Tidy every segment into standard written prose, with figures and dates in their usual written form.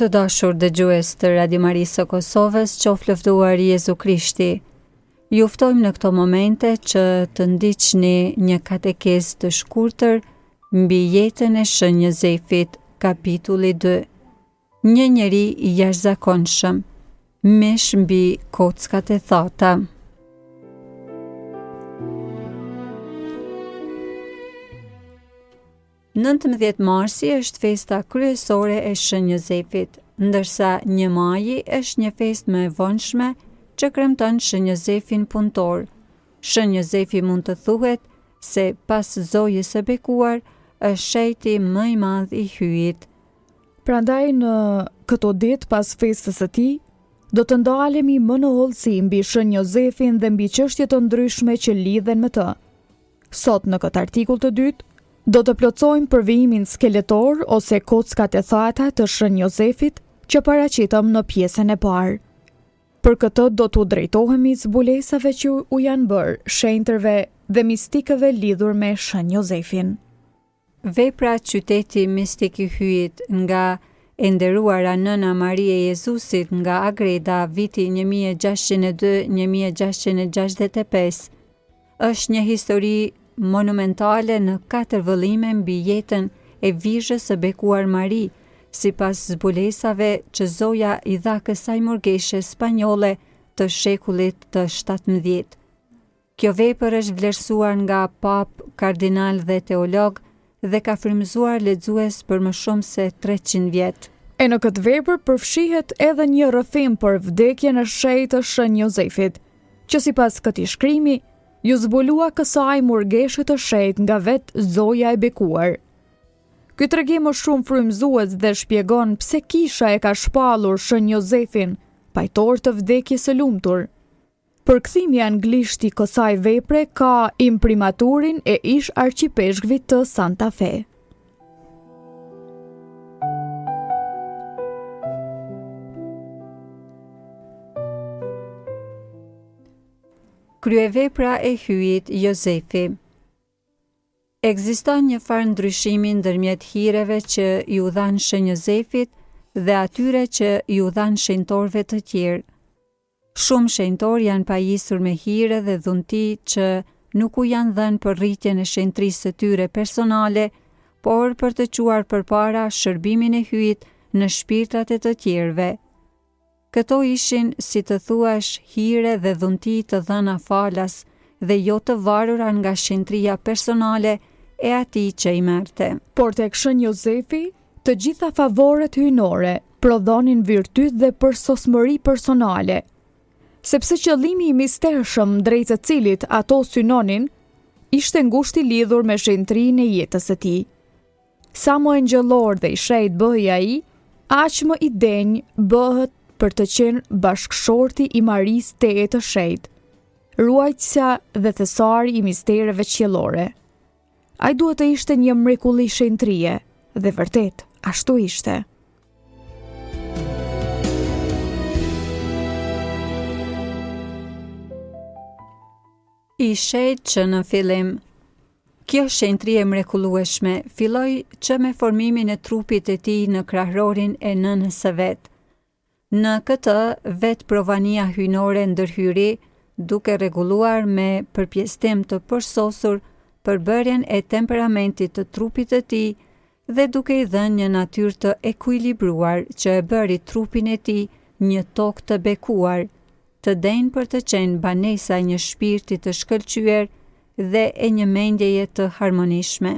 Të dashur dëgjues të Radio Marisë së Kosovës, qoftë lëvduar Jezu Krishti. Ju ftojmë në këto momente që të ndiqni një katekezë të shkurtër mbi jetën e Shën Jozefit, kapitulli 2. Një njeri i jashtëzakonshëm, mish mbi kockat e thata. 19 marsi është festa kryesore e Shën Jozefit, ndërsa 1 maji është një festë më e vonshme që kremton Shën Jozefin punëtor. Shën Jozefi mund të thuhet se pas Zojës së Bekuar është shenjti më i madh i Hyjit. Prandaj në këto ditë pas festës së tij, do të ndalemi më në hollësi mbi Shën Jozefin dhe mbi çështje të ndryshme që lidhen me të. Sot në këtë artikull të dytë, do të plotësojmë përvijimin skeletor ose kockat e thata të Shën Jozefit që paraqitëm në pjesën e parë. Për këtë do t'u drejtohemi zbulesave që u janë bërë shenjtërve dhe mistikëve lidhur me Shën Jozefin. Vepra Qyteti Mistik i Hyjit nga e nderuara Nëna Mari e Jezusit nga Agreda, viti 1602 1665, është një histori monumentale në katër vëllime mbi jetën e Virgjës së Bekuar Mari, sipas zbulesave që Zoja i dha kësaj murgeshe spanjolle të shekullit të 17. Kjo vepër është vlerësuar nga papë, kardinalë dhe teologë dhe ka frymëzuar lexues për më shumë se 300 vjet. E në këtë vepër përfshihet edhe një rrëfim për vdekjen e shenjtë të Shën Jozefit, që sipas këtij shkrimi, iu zbulua kësaj murgeshe të shenjtë nga vetë Zoja e Bekuar. Ky tregim është shumë frymëzues dhe shpjegon pse kisha e ka shpallur Shën Jozefin pajtor të vdekjes së lumtur. Përkthimi anglisht i kësaj vepre ka imprimaturin e ish arqipeshkvit të Santa Fe. Kryevepra e Hyjit Jozefi Ekziston një farë ndryshimi ndërmjet hireve që iu dhanë Shën Jozefit dhe atyre që iu dhanë shenjtorëve të tjerë. Shumë shenjtorë janë pajisur me hire dhe dhunti që nuk u janë dhënë për rritjen e shenjtërisë së tyre personale, por për të çuar përpara shërbimin e Hyjit në shpirtrat e të tjerëve. Këto ishin, si të thuash, hire dhe dhunti të dhëna falas dhe jo të varura nga shenjtëria personale e atij që i merrte. Por tek Shën Jozefi, Të gjitha favoret hyjnore prodhonin virtyt dhe përsosmëri personale, sepse qëllimi i mistershëm drejt të cilit ato synonin ishte ngushtë i lidhur me shenjtërinë e jetës së tij. Sa më engjëllor dhe i shenjtë bëhej ai, aq më i denjë bëhet për të qenë bashkëshorti i Marisë tejet të shenjtë, ruajtësja dhe thesari i mistereve qiellore. Ai duhet të ishte një mrekulli shenjtërie dhe vërtet ashtu ishte. I shenjtë që në fillim. Kjo shenjtëri e mrekullueshme filloi që me formimin e trupit të tij në krahërorin e nënës së vet. Në këtë, vetë provania hyjnore ndërhyri, duke rregulluar me përpjesëtim të përsosur përbërjen e temperamentit të trupit të tij dhe duke i dhënë një natyrë të ekuilibruar që e bëri trupin e tij një tokë të bekuar, të denjë për të qenë banesa e një shpirti të shkëlqyer dhe e një mendjeje të harmonishme.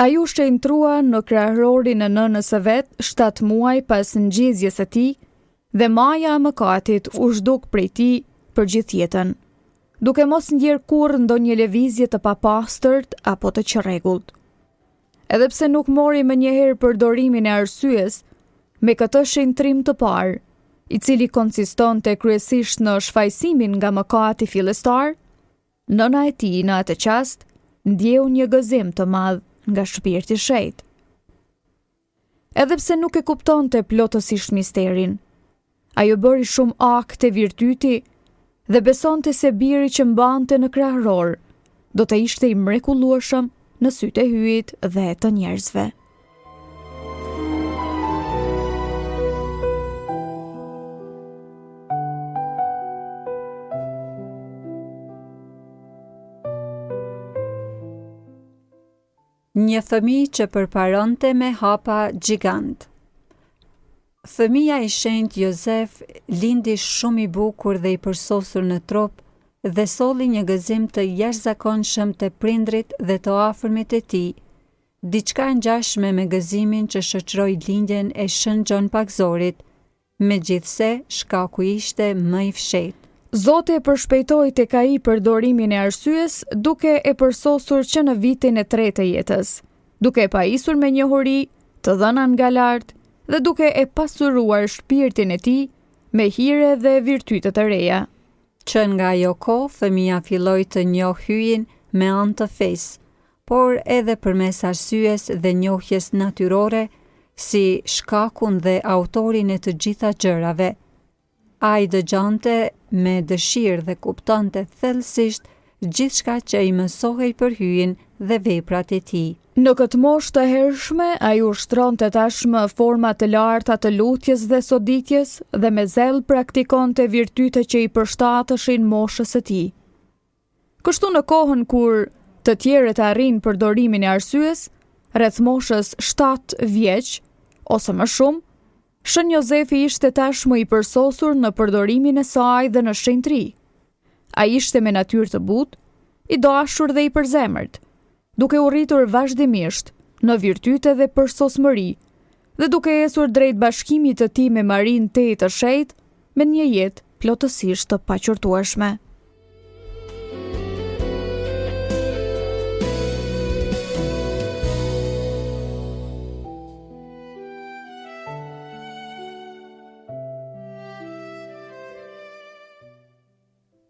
Ai u shenjtërua në krahërorin e nënës së vet shtatë muaj pas ngjizjes së tij dhe maja e mëkatit u zhduk prej tij për gjithë jetën, duke mos ndjerë kurrë ndonjë lëvizje të papastërt apo të çrregullt. Edhe pse nuk mori menjëherë përdorimin e arsyes, me këtë shenjtërim të parë, i cili konsistonte kryesisht në shfajësimin nga mëkati fillestar, Nëna e tij në atë çast ndjeu një gëzim të madh nga shpirti i shenjtë. Edhe pse nuk e kuptonte plotësisht misterin, ajo bëri shumë akte virtyti dhe besonte se biri që mbante në krahror do të ishte i mrekullueshëm në sytë e Hyjit dhe të njerëzve. Një fëmijë që përparonte me hapa gjigantë. Fëmija i shenjtë Jozef lindi shumë i bukur dhe i përsosur në trup dhe solli një gëzim të jashtëzakonshëm te prindërit dhe të afërmit e tij, diçka e ngjashme me gëzimin që shoqëroi lindjen e Shën Gjon Pagëzorit, megjithëse shkaku ishte më i fshehtë. Zoti e përshpejtoi tek ai përdorimin e arsyes duke e përsosur që në vitin e tretë të jetës, duke e pajisur me njohuri të dhëna nga lart dhe duke e pasuruar shpirtin e tij me hire dhe virtyte të reja. Që nga ajo kohë fëmija filloi të njohë Hyjin me anë të fesë, por edhe përmes arsyes dhe njohjes natyrore si shkakun dhe autorin e të gjitha gjërave. Ai dëgjonte me dëshirë dhe kuptonte thellësisht gjithçka që i mësohej për Hyjin dhe veprat e tij. Në këtë moshë të hershme, ai ushtronte tashmë forma të larta të lutjes dhe soditjes dhe me zell praktikonte virtyte që i përshtateshin moshës së tij. Kështu në kohën kur të tjerët arrijnë përdorimin e arsyes, rreth moshës 7 vjeç ose më shumë, Shën Jozefi ishte tashmë i përsosur në përdorimin e saj dhe në shenjtëri. Ai ishte me natyrë të butë, i dashur dhe i përzemërt, duke u rritur vazhdimisht në virtyte dhe përsosmëri dhe duke ecur drejt bashkimit të tij me Marinë tejet të shenjtë me një jetë plotësisht të paqortueshme.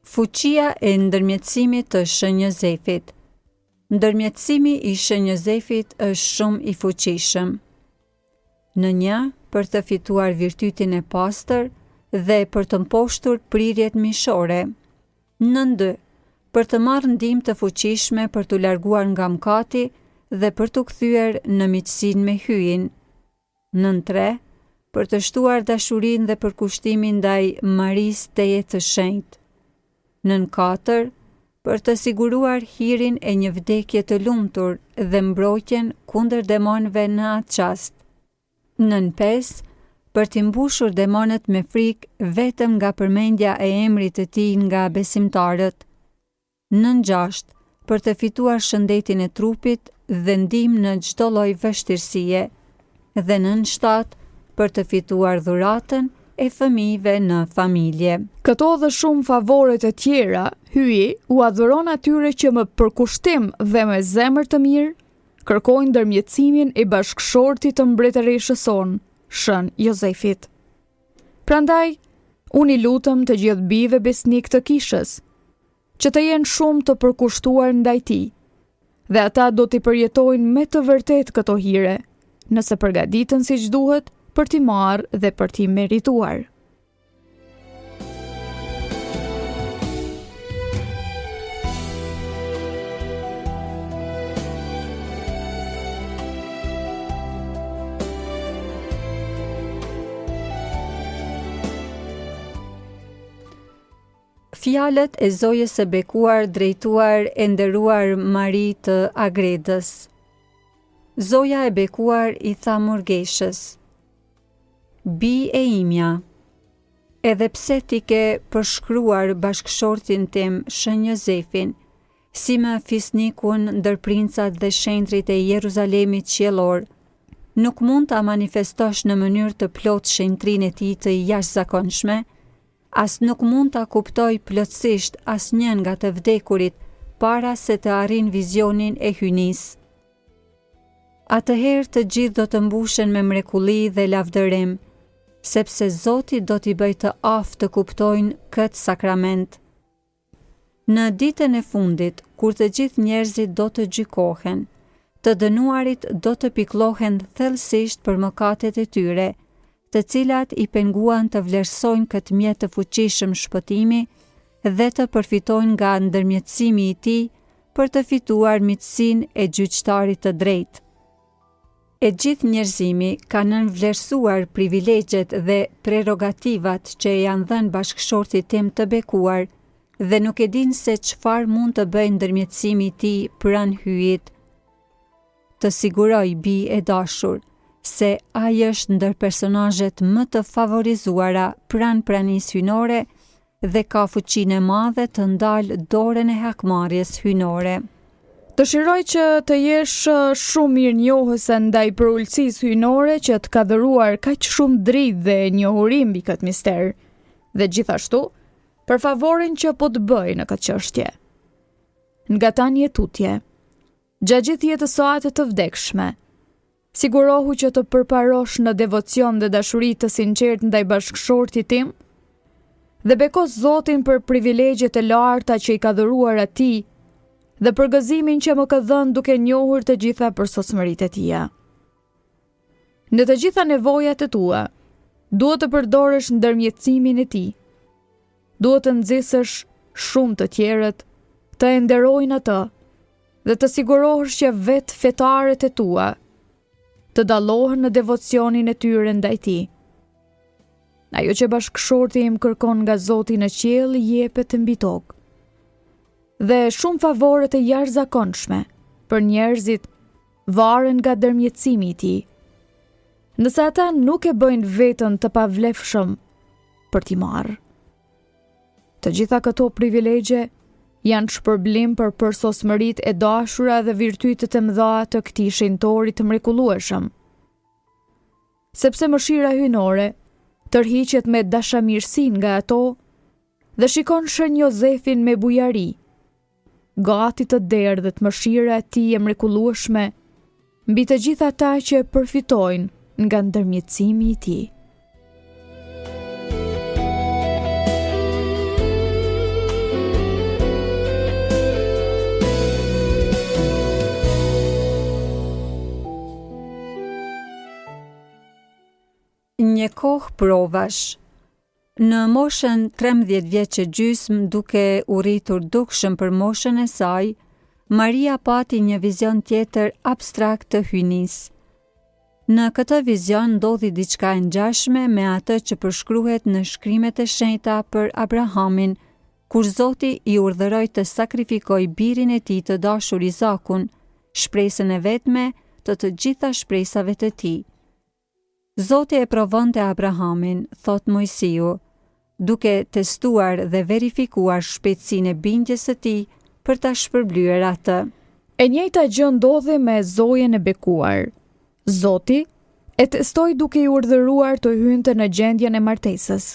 Fuqia e ndërmjetësimit të Shën Jozefit Ndërmjetësimi i Shën Jozefit është shumë i fuqishëm. Në një, për të fituar virtytin e pastër dhe për të mposhtur prirjet mishore. Nën dy, për të marrë ndihmë të fuqishme për t'u larguar nga mëkati dhe për t'u kthyer në miqësinë me Hyjin. Nën tre, për të shtuar dashurinë dhe përkushtimin ndaj Marisë tejet të shenjtë. Nën katër, për të siguruar hirin e një vdekje të lumtur dhe mbrojtjen kundër demonëve në atë çast. Nën pesë, për t'i mbushur demonët me frikë vetëm nga përmendja e emrit të tij nga besimtarët. Nën gjashtë, për të fituar shëndetin e trupit dhe ndihmë në çdo lloj vështirësie. Dhe nën shtatë, për të fituar dhuratën e fëmijëve në familje. Këto dhe shumë favore të tjera, Hyji ua dhuron atyre që me përkushtim dhe me zemër të mirë, kërkojnë ndërmjetësimin e bashkëshortit të mbretëreshës sonë, Shën Jozefit. Prandaj, unë i lutem të gjithë bijve besnikë të kishës, që të jenë shumë të përkushtuar ndaj tij, dhe ata do t'i përjetojnë me të vërtetë këto hire, nëse përgatiten siç duhet për t'i marrë dhe për t'i merituar. Fjalët e Zojës së Bekuar drejtuar e nderuar Mari të Agredës. Zoja e Bekuar i tha murgeshës: Bijë e imja, edhe pse ti ke përshkruar bashkëshortin tim Shën Jozefin, si më fisnikun ndër princat dhe shenjtërit e Jeruzalemit qiellor, nuk mund ta manifestosh në mënyrë të plotë shenjtërinë e tij të jashtëzakonshme, as nuk mund ta kuptojë plotësisht asnjë nga të vdekurit para se të arrijnë vizionin e hyjnisë. Atëherë të gjithë do të mbushen me mrekulli dhe lavdërim, sepse Zoti do t'i bëjë të aftë të kuptojnë këtë sakrament. Në ditën e fundit, kur të gjithë njerëzit do të gjykohen, të dënuarit do të pikëllohen thellësisht për mëkatet e tyre, të cilat i penguan të vlerësojnë këtë mjet të fuqishëm shpëtimi dhe të përfitojnë nga ndërmjetësimi i tij për të fituar miqësinë e gjyqtarit të drejtë. E gjithë njerëzimi ka nënvlerësuar privilegjet dhe prerogativat që i janë dhënë bashkëshortit tim të bekuar dhe nuk e dinë se çfarë mund të bëjë ndërmjetësimi i tij pranë Hyjit. Të siguroj, bijë e dashur, se ai është ndër personazhet më të favorizuara pranë pranisë hyjnore dhe ka fuqinë e madhe të ndalë dorën e hakmarrjes hyjnore. Dëshiroj që të jesh shumë mirënjohëse ndaj përulësisë hyjnore që të ka dhuruar kaq shumë dritë dhe njohuri mbi këtë mister, dhe gjithashtu për favorin që po të bëj në këtë çështje. Nga tani e tutje, gjatë gjithë jetës sate të vdekshme, sigurohu që të përparosh në devocion dhe dashuri të sinqertë ndaj bashkëshortit tim dhe beko Zotin për privilegjet e larta që i ka dhuruar atij dhe për gëzimin që më ke dhënë duke njohur të gjitha përsosmëritë e tija. Në të gjitha nevojat e tua, duhet të përdorësh ndërmjetësimin e tij. Duhet të nxisësh shumë të tjerët të e nderojnë atë dhe të sigurohesh që vetë fetarët e tua të dallohen në devocionin e tyre ndaj tij. Ajo që bashkëshorti im kërkon nga Zoti në qiell jepet mbi tokë. Dhe shumë favore të jashtëzakonshme për njerëzit varen nga ndërmjetësimi i tij. Nëse ata nuk e bëjnë veten të pavlefshëm për t'i marrë. Të gjitha këto privilegje janë shpërblim për përsosmëritë e dashura dhe virtytet e mëdha të këtij shenjtori të mrekullueshëm. Sepse mëshira hyjnore tërhiqet me dashamirësi nga ato dhe shikon Shën Jozefin me bujari, gati të derdhet mëshira e tij e mrekullueshme mbi të gjithë ata që përfitojnë nga ndërmjetësimi i tij. Një kohë provash. Në moshën 13 vjeç e gjysmë, duke u rritur dukshëm për moshën e saj, Maria pati një vizion tjetër abstrakt të hyjnisë. Në këtë vizion ndodhi diçka e ngjashme me atë që përshkruhet në shkrimet e shenjta për Abrahamin, kur Zoti i urdhëroi të sakrifikojë birin e tij të dashur Izakun, shpresën e vetme të të gjitha shpresave të tij. Zoti e provonte Abrahamin, thotë Moisiu, duke testuar dhe verifikuar shpejtësinë e bindjes së tij për ta shpërblyer atë. E njëjta gjë ndodhi me Zojën e bekuar. Zoti e testoi duke i urdhëruar të hynte në gjendjen e martesës.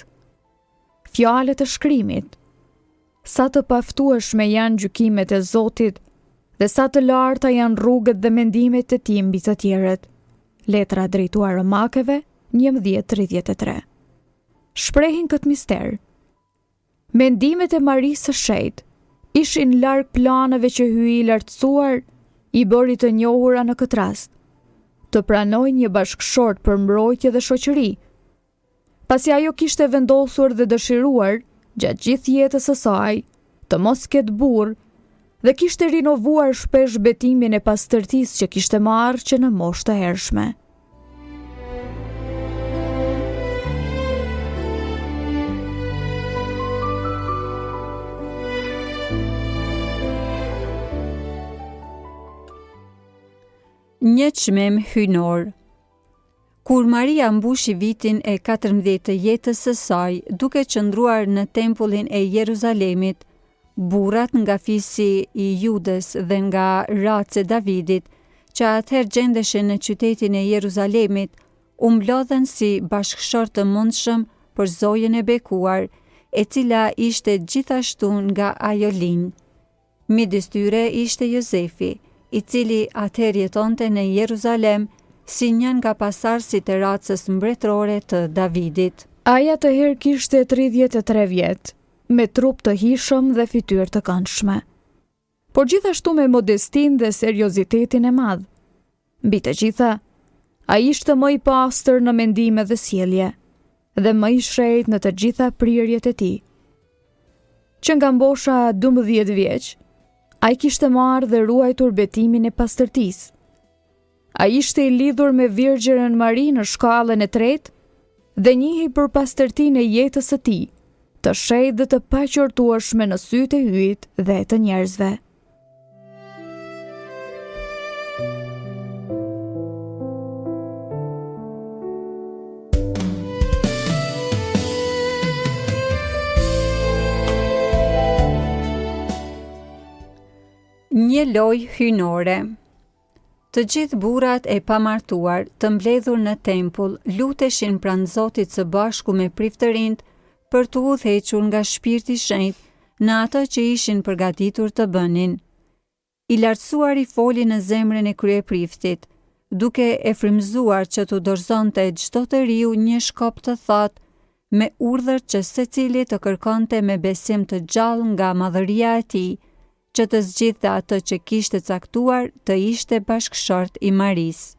Fjalët e shkrimit, Sa të paftueshme janë gjykimet e Zotit dhe sa të larta janë rrugët dhe mendimet e tij mbi të tjerët. Letra drejtuar Romakëve 11:33. Shprehin këtë mister. Mendimet e Marisë së Shenjtë ishin larg planeve që Hyji i lartësuar i bëri të njohura në këtë rast. Të pranojë një bashkëshort për mbrojtje dhe shoqëri, pasi ajo kishte vendosur dhe dëshiruar gjatë gjithë jetës së saj të mos ketë burrë dhe kishte rinovuar shpesh betimin e pastërtisë që kishte marrë që në moshë të hershme. Një çmim hyjnor. Kur Maria mbushi vitin e 14 të jetës së saj, duke qëndruar në tempullin e Jeruzalemit, burrat nga fisi i Judës dhe nga racë e Davidit, që atëherë gjendeshin në qytetin e Jeruzalemit, u mblodhën si bashkëshortë të mundshëm për Zojën e bekuar, e cila ishte gjithashtu nga ajo linjë. Midis tyre ishte Jozefi, i cili atëherë jetonte në Jeruzalem si një nga pasardhësit e racës mbretërore të Davidit. Ai atëherë kishte 33 vjet, me trup të hijshëm dhe fytyrë të këndshme, por gjithashtu me modestinë dhe seriozitetin e madh. Mbi të gjitha, ai ishte më i pastër në mendime dhe sjellje dhe më i shenjtë në të gjitha prirjet e tij. Që nga mosha 12 vjeç, ai kishte marrë dhe ruajtur betimin e pastërtisë. Ai ishte i lidhur me Virgjërën Mari në shkallën e tretë dhe njihej për pastërtinë e jetës së tij, të shenjtë dhe të paqortueshme në sytë e Hyjit dhe të njerëzve. Një lojë hyjnore. Të gjithë burrat e pamartuar, të mbledhur në tempull, luteshin pranë Zotit së bashku me priftërinjtë për t'u udhëhequr nga Shpirti i Shenjtë në atë që ishin përgatitur të bënin. I Lartësuari foli në zemrën e kryepriftit, duke e frymëzuar që t'u dorëzonte çdo të riu një shkop të thatë me urdhër që secili të kërkonte me besim të gjallë nga madhëria e tij, që të zgjidhte atë që kishte caktuar të ishte bashkëshort i Marisë.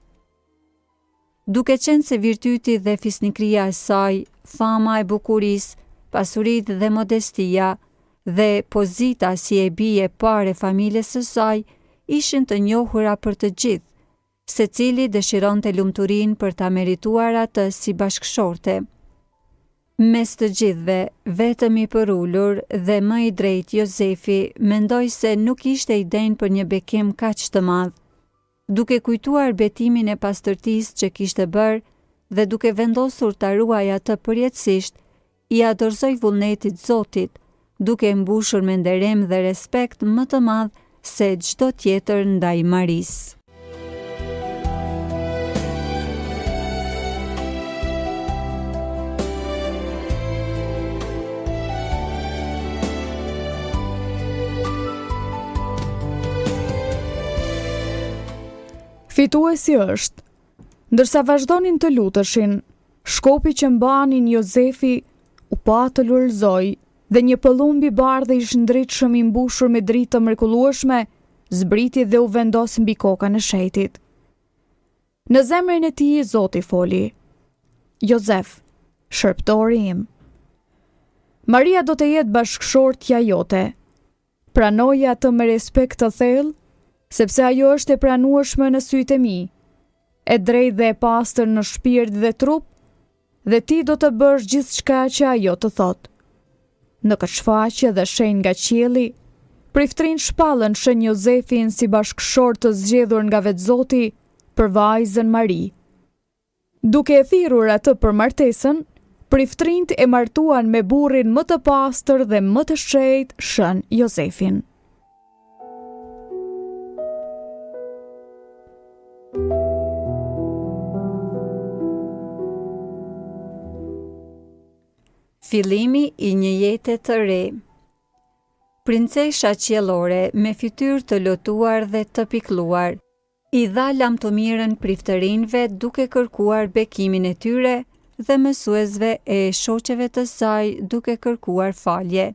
Duke qenë se virtyti dhe fisnikëria e saj, fama e bukurisë, pasuritë dhe modestia, dhe pozita si e bijë e parë e familjes së saj, ishin të njohura për të gjithë, secili dëshironte lumturinë për ta merituar atë si bashkëshorte. Mes të gjithëve, vetëm i përulur dhe më i drejtë Jozefi mendoi se nuk ishte i denjë për një bekim kaq të madh. Duke kujtuar betimin e pastërtisë që kishte bërë dhe duke vendosur ta ruajë atë përjetësisht, ia dorëzoi vullnetit Zotit, duke e mbushur me nderim dhe respekt më të madh se çdo tjetër ndaj Marisë. Fituesi është. Ndërsa vazhdonin të luteshin, shkopi që mbanin Jozefi u pa të lulëzojë dhe një pëllumb i bardhë i shndritshëm i mbushur me dritë të mrekullueshme zbriti dhe u vendos mbi kokën e shejtit. Në zemrën e tij Zoti foli. Jozef, shërbëtori im. Maria do të jetë bashkëshortja jote. Pranoje atë me respekt të thellë, sepse ajo është e pranueshme në sytë e mi, e drejtë dhe e pastër në shpirt dhe trup, dhe ti do të bësh gjithçka që ajo të thotë. Në këtë shfaqje dhe shenjë nga qielli, priftërinjtë shpallën Shën Jozefin si bashkëshort të zgjedhur nga vetë Zoti për vajzën Mari. Duke e thirrur atë për martesën, priftërinjtë e martuan me burrin më të pastër dhe më të shenjtë Shën Jozefin. Fillimi i një jete të re. Princesha qiellore me fytyrë të lotuar dhe të pikëlluar, i dha lamtumirën priftërinjve duke kërkuar bekimin e tyre dhe mësuesve e shoqeve të saj duke kërkuar falje.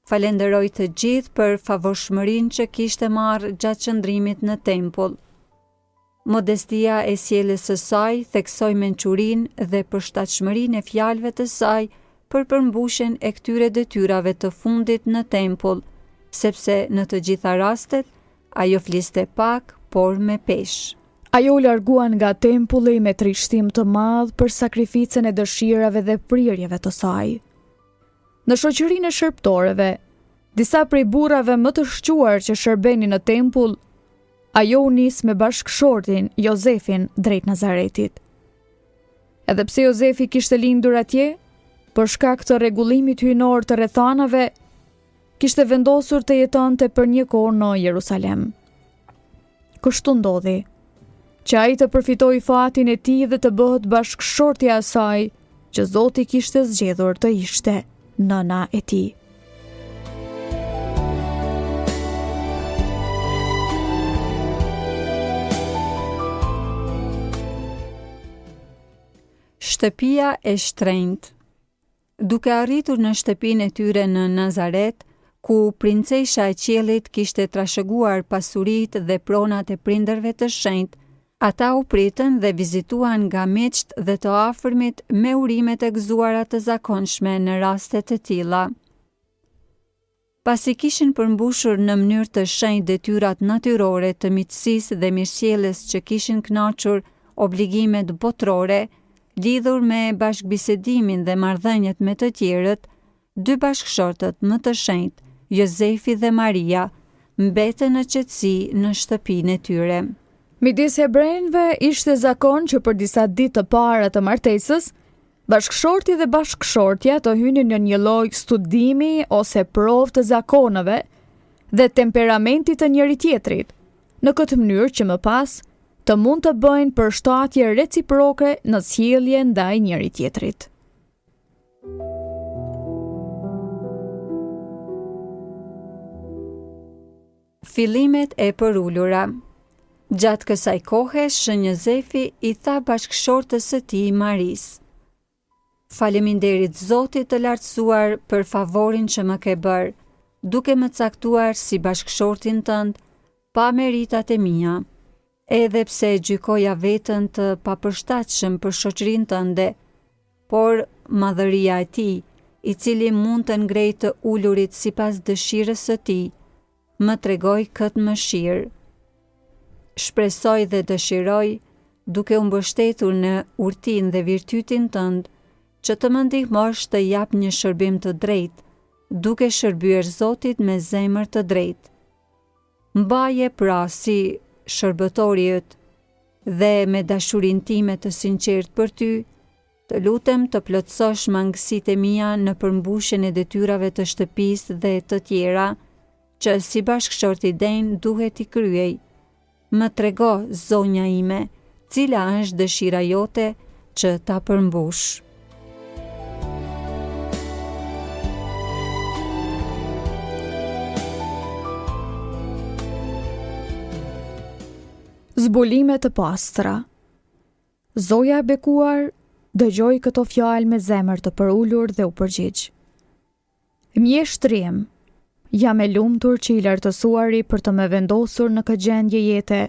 Falënderoi të gjithë për favorshmërinë që kishte marrë gjatë qëndrimit në tempull. Modestia e sjelljes së saj theksoi mençurinë dhe përshtatshmërinë e fjalëve të saj për përmbushjen e këtyre detyrave të fundit në tempull, sepse në të gjitha rastet ajo fliste pak, por me peshë. Ajo u largua nga tempulli me trishtim të madh për sakrificën e dëshirave dhe prirjeve të saj. Në shoqërinë e shërbëtorëve, disa prej burrave më të shquar që shërbenin në tempull, ajo u nis me bashkëshortin Jozefin drejt Nazaretit. Edhe pse Jozefi kishte lindur atje, për shkak të rregullimit hyjnor të rrethanave, kishte vendosur të jetonte për një kohë në Jerusalem. Kështu ndodhi, që ai të përfitojë fatin e tij dhe të bëhet bashkëshorti i asaj që Zoti kishte zgjedhur të ishte nëna e tij. Shtëpia e shtrenjtë Duke arritur në shtëpinë e tyre në Nazaret, ku princesha e qiellit kishte trashëguar pasuritë dhe pronat e prindërve të shenjtë, ata u pritën dhe vizituan nga miqtë dhe të afërmit me urimet e gëzuara të zakonshme në raste të tilla. Pasi kishin përmbushur në mënyrë të shenjtë detyrat natyrore të miqësisë dhe mirësjelljes që kishin kënaqur obligimet botërore, lidhur me bashkëbisedimin dhe marrëdhëniet me të tjerët, dy bashkëshortët më të shenjtë, Jozefi dhe Maria, mbetën në qetësi në shtëpinë e tyre. Midis hebrenjve ishte zakon që për disa ditë të para të martesës, Bashkëshorti dhe bashkëshortja të hynin në një lloj studimi ose provë të zakoneve. dhe temperamentit të njëri-tjetrit, në këtë mënyrë që më pas të mund të bëjnë përshtatje reciproke në sjellje ndaj njëri-tjetrit. Fillimet e përulura Gjatë kësaj kohe, Shën Jozefi i tha bashkëshortes së tij Marisë: Faleminderit Zotit të lartësuar për favorin që më ke bërë, duke më caktuar si bashkëshortin tënd, pa meritat e mia. Edhe pse e gjykoja veten të papërshtatshëm për shoqërinë tënde, por madhëria e tij, i cili mund të ngrejë të ulurit sipas dëshirës së tij, më tregoi këtë mëshirë. Shpresoj dhe dëshiroj, duke u mbështetur në urtinë dhe virtytin tënd, që të më ndihmosh të jap një shërbim të drejtë, duke shërbyer Zotit me zemër të drejtë. Mbaje pra si shërbëtori yt dhe me dashurinë time të sinqertë për ty, Të lutem të plotësosh mangësitë e mia në përmbushjen e detyrave të shtëpisë dhe të tjera, që si bashkëshort i denjë duhet t'i kryej. Më trego, zonja ime, cila është dëshira jote që ta përmbush. Zbulime të pastra Zoja e bekuar dëgjoi këto fjalë me zemër të përulur dhe u përgjigj. Mjeshtri im, jam e lumtur që i lartësuari për të më vendosur në këtë gjendje jete,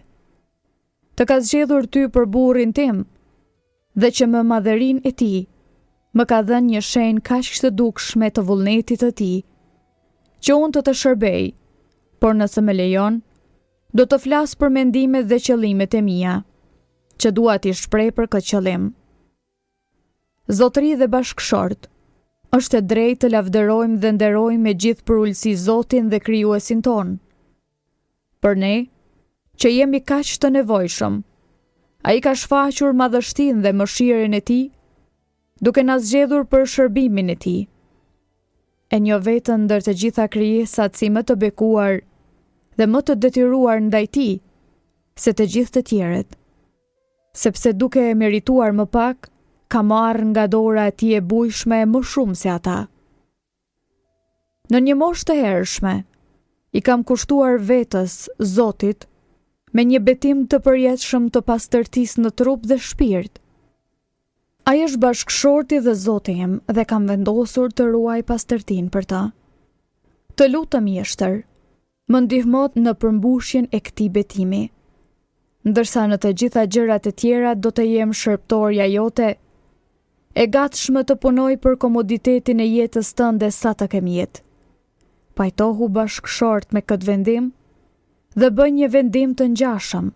të ka zgjedhur ty për burrin tim dhe që me madhërinë e tij më ka dhënë një shenjë kaq të dukshme të vullnetit të tij, që unë të të shërbej, por nëse më lejon, do të flas për mendimet dhe qëllimet e mia. që dua t'i shpreh për këtë qëllim. Zotëri dhe bashkëshort, është e drejtë të lavdërojmë dhe nderojmë me gjithë përulësi Zotin dhe Krijuesin tonë. Për ne, që jemi kaq të nevojshëm, Ai ka shfaqur madhështinë dhe mëshirën e Tij, duke na zgjedhur për shërbimin e Tij. E njoh veten ndër të gjitha krijesat si më të bekuar dhe më të detyruar ndaj Tij, se të gjithë të tjerët, sepse duke e merituar më pak, kam marrë nga dora e tij e bujshme më shumë se ata. Në një moshë të hershme, i kam kushtuar vetes, Zotit, me një betim të përjetshëm të pastërtisë në trup dhe shpirt. Ai është bashkëshorti dhe Zoti im dhe kam vendosur të ruaj pastërtinë për të. Të lutem mjeshtër, më ndihmo në përmbushjen e këtij betimi. Ndërsa në të gjitha gjërat e tjera do të jem shërbëtorja jote, e gatshme të punoj për komoditetin e jetës tënde sa të kem jetë. Pajtohu bashkëshort me këtë vendim dhe bëj një vendim të ngjashëm.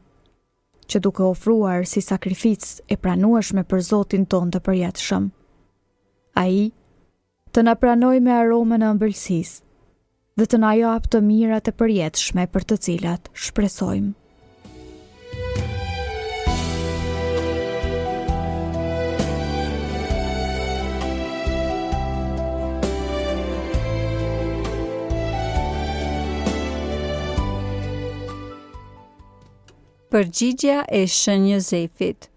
që duke ofruar si sakrificë e pranueshme për Zotin tonë të përjetshëm. Ai të na pranojë me aromën e ëmbëlsisë dhe të na japë të mirat e përjetshme për të cilat shpresojmë. Përgjigja e Shën Jozefit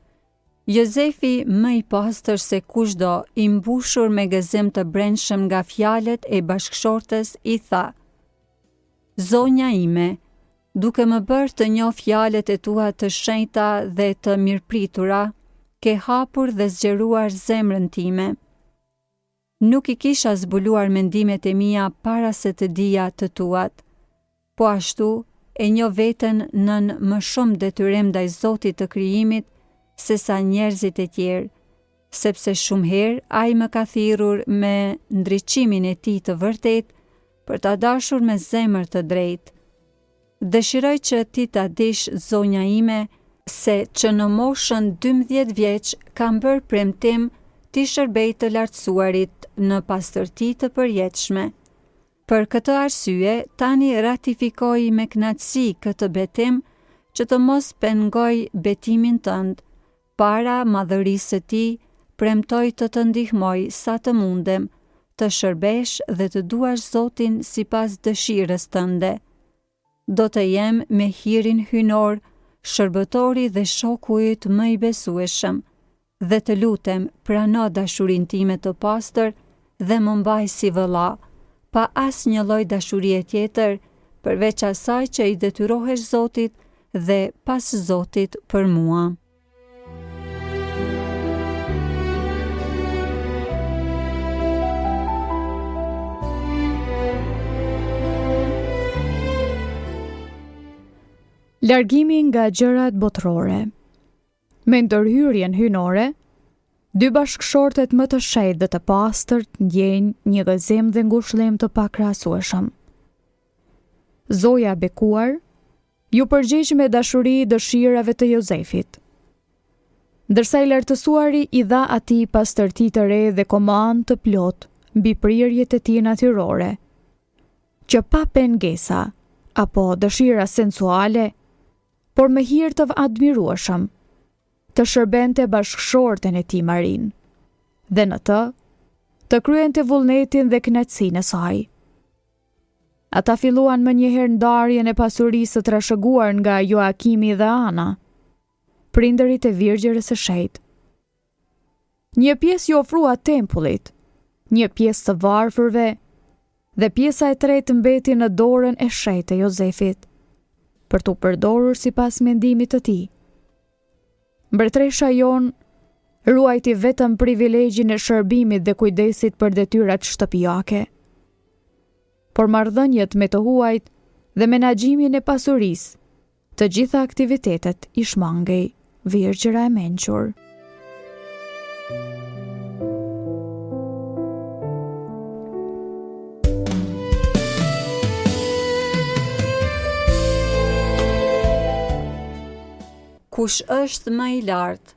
Jozefi, më i pastër se kushdo, i mbushur me gëzim të brendshëm nga fjalët e bashkëshortes, i tha: Zonja ime, duke më bërë të njoh fjalët e tua të shenjta dhe të mirëpritura, ke hapur dhe zgjeruar zemrën time. Nuk i kisha zbuluar mendimet e mia para se të dija të tuat. Po ashtu, e njoh veten nën më shumë detyrim ndaj Zotit të krijimit sesa njerëzit e tjerë, sepse shumë herë Ai më ka thirrur me ndriçimin e Tij të vërtetë për ta dashur me zemër të drejtë. Dëshiroj që ti ta dish, zonja ime, se që në moshën 12 vjeç kam bërë premtim t'i shërbej të lartësuarit në pastërti të përjetshme. Për këtë arsye, tani ratifikoj me kënaqësi këtë betim që të mos pengoj betimin tënd. Para madhërisë së tij, premtoj të të ndihmoj sa të mundem, të shërbesh dhe të duash Zotin sipas dëshirës tënde. Do të jem me hirin hyjnor, shërbëtori dhe shoku yt më i besueshëm, dhe të lutem prano dashurinë time të pastër dhe më mbaj si vëlla, pa asnjë lloj dashurie tjetër, përveç asaj që i detyrohesh Zotit dhe pas Zotit për mua. Largimi nga gjërat botërore. Me ndërhyrjen hyjnore, dy bashkëshortët më të shenjtë dhe të pastër ndjejnë një gëzim dhe ngushëllim të pakrahasueshëm. Zoja e bekuar iu përgjigj me dashuri dëshirave të Jozefit. Ndërsa i lartësuari i dha atij pastërti të re dhe komandë të plotë mbi prirjet e tij natyrore, që pa pengesa apo dëshira sensuale, por me hir të admirueshëm, të shërbente bashkëshorten e tij Marinë, dhe në të, të kryente vullnetin dhe kënaqësinë e saj. Ata filluan menjëherë ndarjen e pasurisë së trashëguar nga Joakimi dhe Ana, prindërit e Virgjërës së Shenjtë. Një pjesë iu ofrua tempullit, një pjesë të varfërve dhe pjesa e tretë mbeti në dorën e shenjtë të Jozefit, për t'u përdorur sipas mendimit të tij. Mbretëresha jonë ruajti vetëm privilegjin e shërbimit dhe kujdesit për detyrat shtëpiake. Por marrëdhëniet me të huajt dhe menaxhimin e pasurisë, të gjitha aktivitetet i shmangej Virgjëra e mençur. Kush është më i lartë?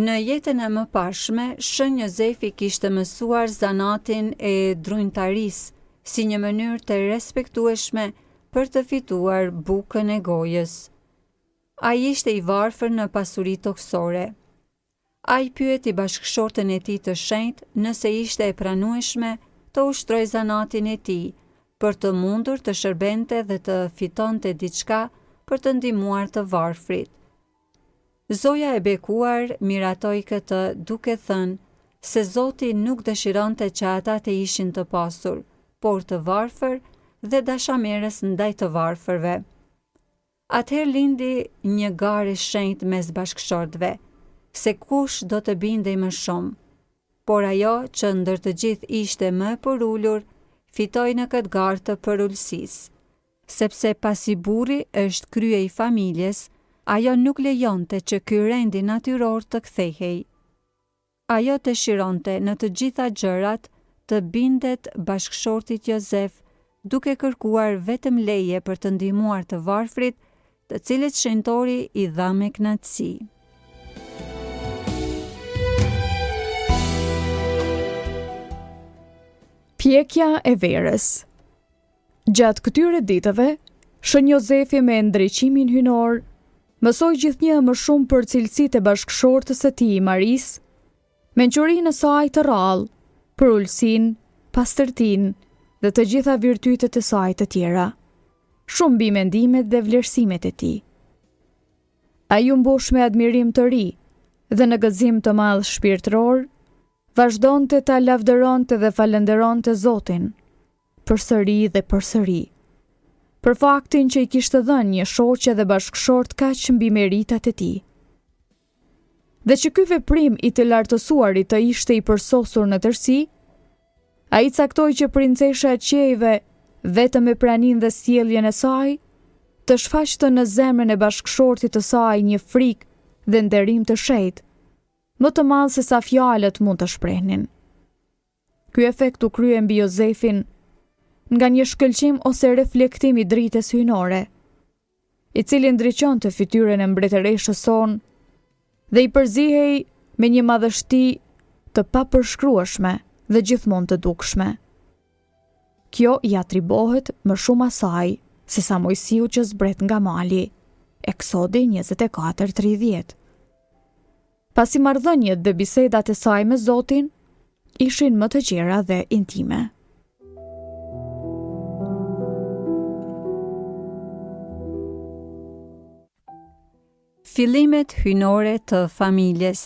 Në jetën e mëparshme, Shën Jozefi kishte mësuar zanatin e drunjtarisë si një mënyrë të respektueshme për të fituar bukën e gojës. Ai ishte i varfër në pasuri tokësore. Ai pyeti bashkëshorten e tij të shenjtë nëse ishte e pranueshme të ushtrojë zanatin e tij për të mundur të shërbente dhe të fitonte diçka për të ndihmuar të varfrit. Zoja e bekuar miratoi këtë duke thënë se Zoti nuk dëshironte që ata të ishin të pasur, por të varfër dhe dashamirës ndaj të varfërve. Atëherë lindi një garë e shenjtë mes bashkëshortëve, se kush do të bindej më shumë. Por ajo që ndër të gjithë ishte më e përulur, fitoi në këtë garë të përulësisë. Sepse pasi burri është krye i familjes, ajo nuk lejonte që ky rendi natyror të kthehej. Ajo dëshironte në të gjitha gjërat të bindet bashkëshortit Jozef, duke kërkuar vetëm leje për të ndihmuar të varfrit, të cilët shenjtori i dha me kënaqësi. Pjekja e verës. Gjatë këtyre ditëve, Shën Jozefi me ndriçimin hyjnor, mësoi gjithnjë e më shumë për cilësitë e bashkëshortes së tij, Marisë, mençurinë e saj të rrallë, përulësinë, pastërtinë dhe të gjitha virtytet e saj të tjera, shumë mbi mendimet dhe vlerësimet e tij. Ai u mbush me admirim të ri dhe në gëzim të madh shpirtëror, vazhdonte ta lavdëronte dhe falënderonte Zotin, përsëri dhe përsëri, për faktin që i kishte dhënë një shoqe dhe bashkëshort kaq mbi meritat e tij. Dhe që ky veprim i të lartësuarit të ishte i përsosur në tërësi, ai caktoi që princesha e qiejve vetëm me praninë dhe sjelljen e saj, të shfaqte në zemrën e bashkëshortit të saj një frikë dhe nderim të shenjtë, më të madh se sa fjalët mund të shprehnin. Ky efekt u krye mbi Jozefin nga një shkëlqim ose reflektim i dritës hyjnore, i cili ndriçonte fytyrën e mbretëreshës sonë dhe i përzihej me një madhështi të papërshkrueshme dhe gjithmonë të dukshme. Kjo i atribuohet më shumë asaj se sa Moisiut që zbret nga mali. Eksodi 24:30. Pasi marrëdhëniet dhe bisedat e saj me Zotin ishin më të gjera dhe intime. Fillimet hyjnore të familjes.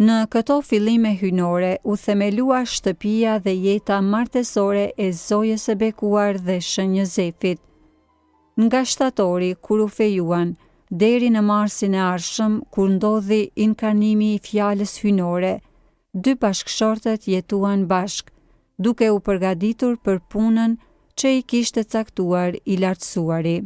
Në këto fillime hyjnore u themelua shtëpia dhe jeta martesore e Zojës së Bekuar dhe Shën Jozefit. Nga shtatori kur u fejuan, deri në marsin e ardhshëm kur ndodhi inkarnimi i Fjalës hyjnore, dy bashkëshortët jetuan bashkë, duke u përgatitur për punën që i kishte caktuar i Lartësuari.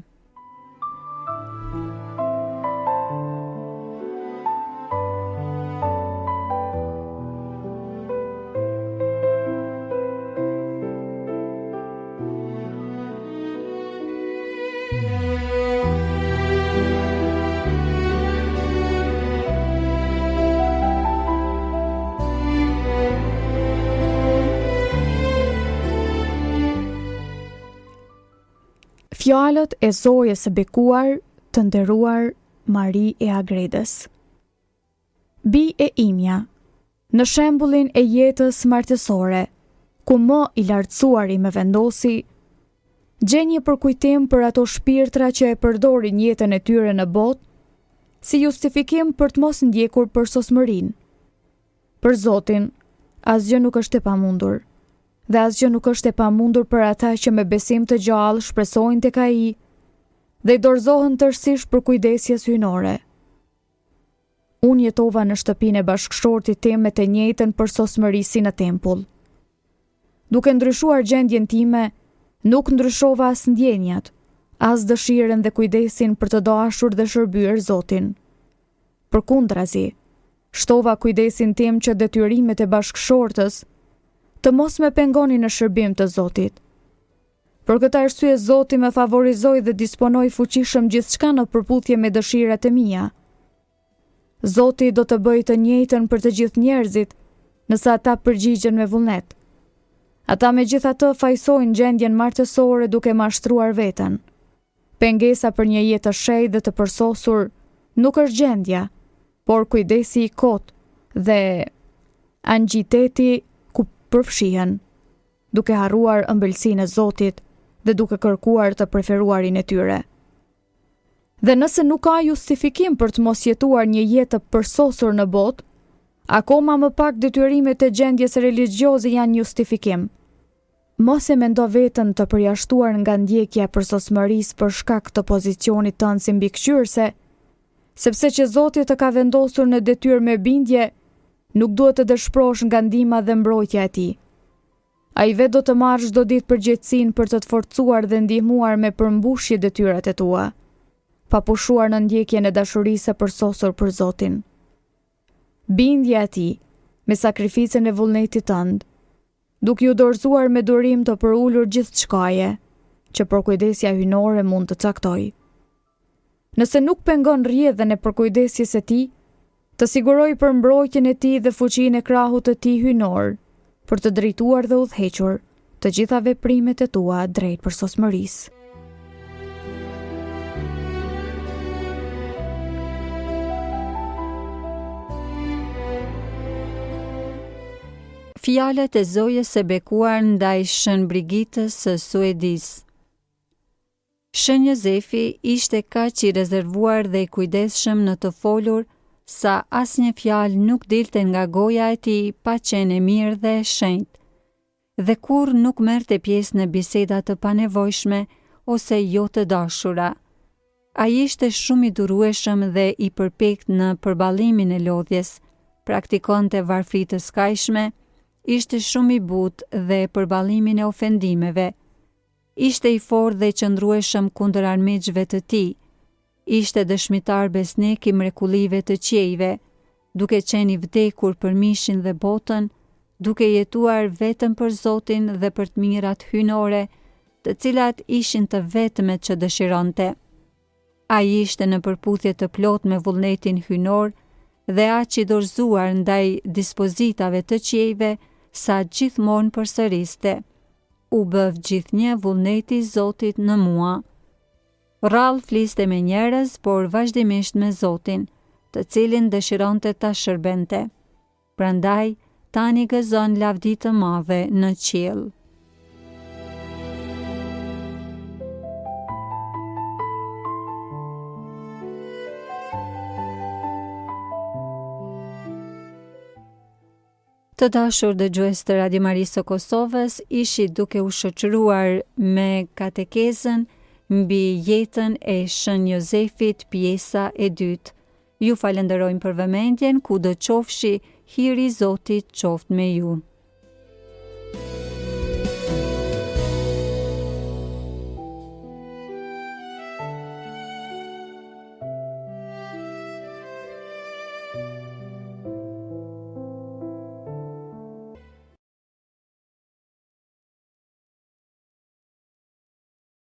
Fjalët e Zojës së bekuar të nderuar Mari e Agredës. Bijë e imja, në shembullin e jetës martesore, ku më i lartësuari më vendosi, gjej një përkujtim për ato shpirtra që e përdorin jetën e tyre në botë, si justifikim për të mos ndjekur përsosmërinë. Për Zotin, asgjë nuk është e pamundur. Dhe asgjë nuk është e pamundur për ata që me besim të gjallë shpresojnë tek Ai dhe i dorëzohen tërësisht përkujdesjes hyjnore. Unë jetova në shtëpinë e bashkëshortit tim me të njëjtën përsosmëri si në tempull. Duke ndryshuar gjendjen time, nuk ndryshova as ndjenjat, as dëshirën dhe kujdesin për të dashur dhe shërbyer Zotin. Përkundrazi, shtova kujdesin tim që detyrimet e bashkëshortës të mos më pengonin në shërbim të Zotit. Për këtë arsye Zoti më favorizoi dhe disponoi fuqishëm gjithçka në përputhje me dëshirat e mia. Zoti do të bëjë të njëjtën për të gjithë njerëzit, nëse ata përgjigjen me vullnet. Ata megjithatë fajësojnë gjendjen martesore duke mashtruar veten. Pengesa për një jetë të shenjtë dhe të përsosur nuk është gjendja, por kujdesi i kotë dhe anxieteti ku përfshihen. duke harruar ëmbëlsinë e Zotit dhe duke kërkuar të preferuarin e tyre. Dhe nëse nuk ka justifikim për të mos jetuar një jetë të përsosur në botë, akoma më pak detyrimet e gjendjes religjioze janë justifikim. Mos e mendo veten të përjashtuar nga ndjekja e përsosmërisë për shkak të pozicionit tënd si mbikëqyrëse, sepse që Zoti të ka vendosur në detyrë me bindje, Nuk duhet të dëshpërohesh nga ndihma dhe mbrojtja e tij. Ai vetë do të marrë çdo ditë përgjegjësinë për të të forcuar dhe ndihmuar me përmbushje detyrat e tua, pa pushuar në ndjekjen e dashurisë së përsosur për Zotin. Bindja e tij, me sakrificën e vullnetit tënd, duke iu dorëzuar me durim të përulur gjithçkaje, që përkujdesja hyjnore mund të caktojë. Nëse nuk pengon rrjedhën e përkujdesjes së tij, të siguroj për mbrojtjen e tij dhe fuqinë e krahut të tij hyjnor, për të drejtuar dhe udhëhequr të gjitha veprimet e tua drejt përsosmërisë. Fjalët e Zojës së Bekuar ndaj Shën Brigitës së Suedisë. Shën Jozefi ishte kaq i rezervuar dhe i kujdesshëm në të folur sa asnjë fjalë nuk dilte nga goja e tij pa qenë e mirë dhe e shenjtë. Dhe kurrë nuk merrte pjesë në biseda të panevojshme ose jo të dashura. Ai ishte shumë i durueshëm dhe i përpiktë në përballimin e lodhjes, praktikonte varfëri të skajshme, ishte shumë i butë dhe përballimin e ofendimeve. Ishte i fortë dhe i qëndrueshëm kundër armiqve të tij. Ishte dëshmitar besnik i mrekullive të qiejve, duke qenë i vdekur për mishin dhe botën, duke jetuar vetëm për Zotin dhe për të mirat hyjnore, të cilat ishin të vetmet që dëshironte. Ai ishte në përputhje të plotë me vullnetin hyjnor dhe aq i dorëzuar ndaj dispozitave të qiejve sa gjithmonë përsëriste, U bëftë gjithnjë vullneti i Zotit në mua. Rrallë fliste me njerëz, por vazhdimisht me Zotin, të cilin dëshironte ta shërbente. Prandaj, tani gëzon lavdi të madhe në qiell. Të dashur dëgjues të Radio Marisë së Kosovës, ishit duke u shoqëruar me katekezën mbi jetën e Shën Jozefit, pjesa e dytë. Ju falënderojmë për vëmendjen, kudo qofshi, hiri i Zotit qoftë me ju.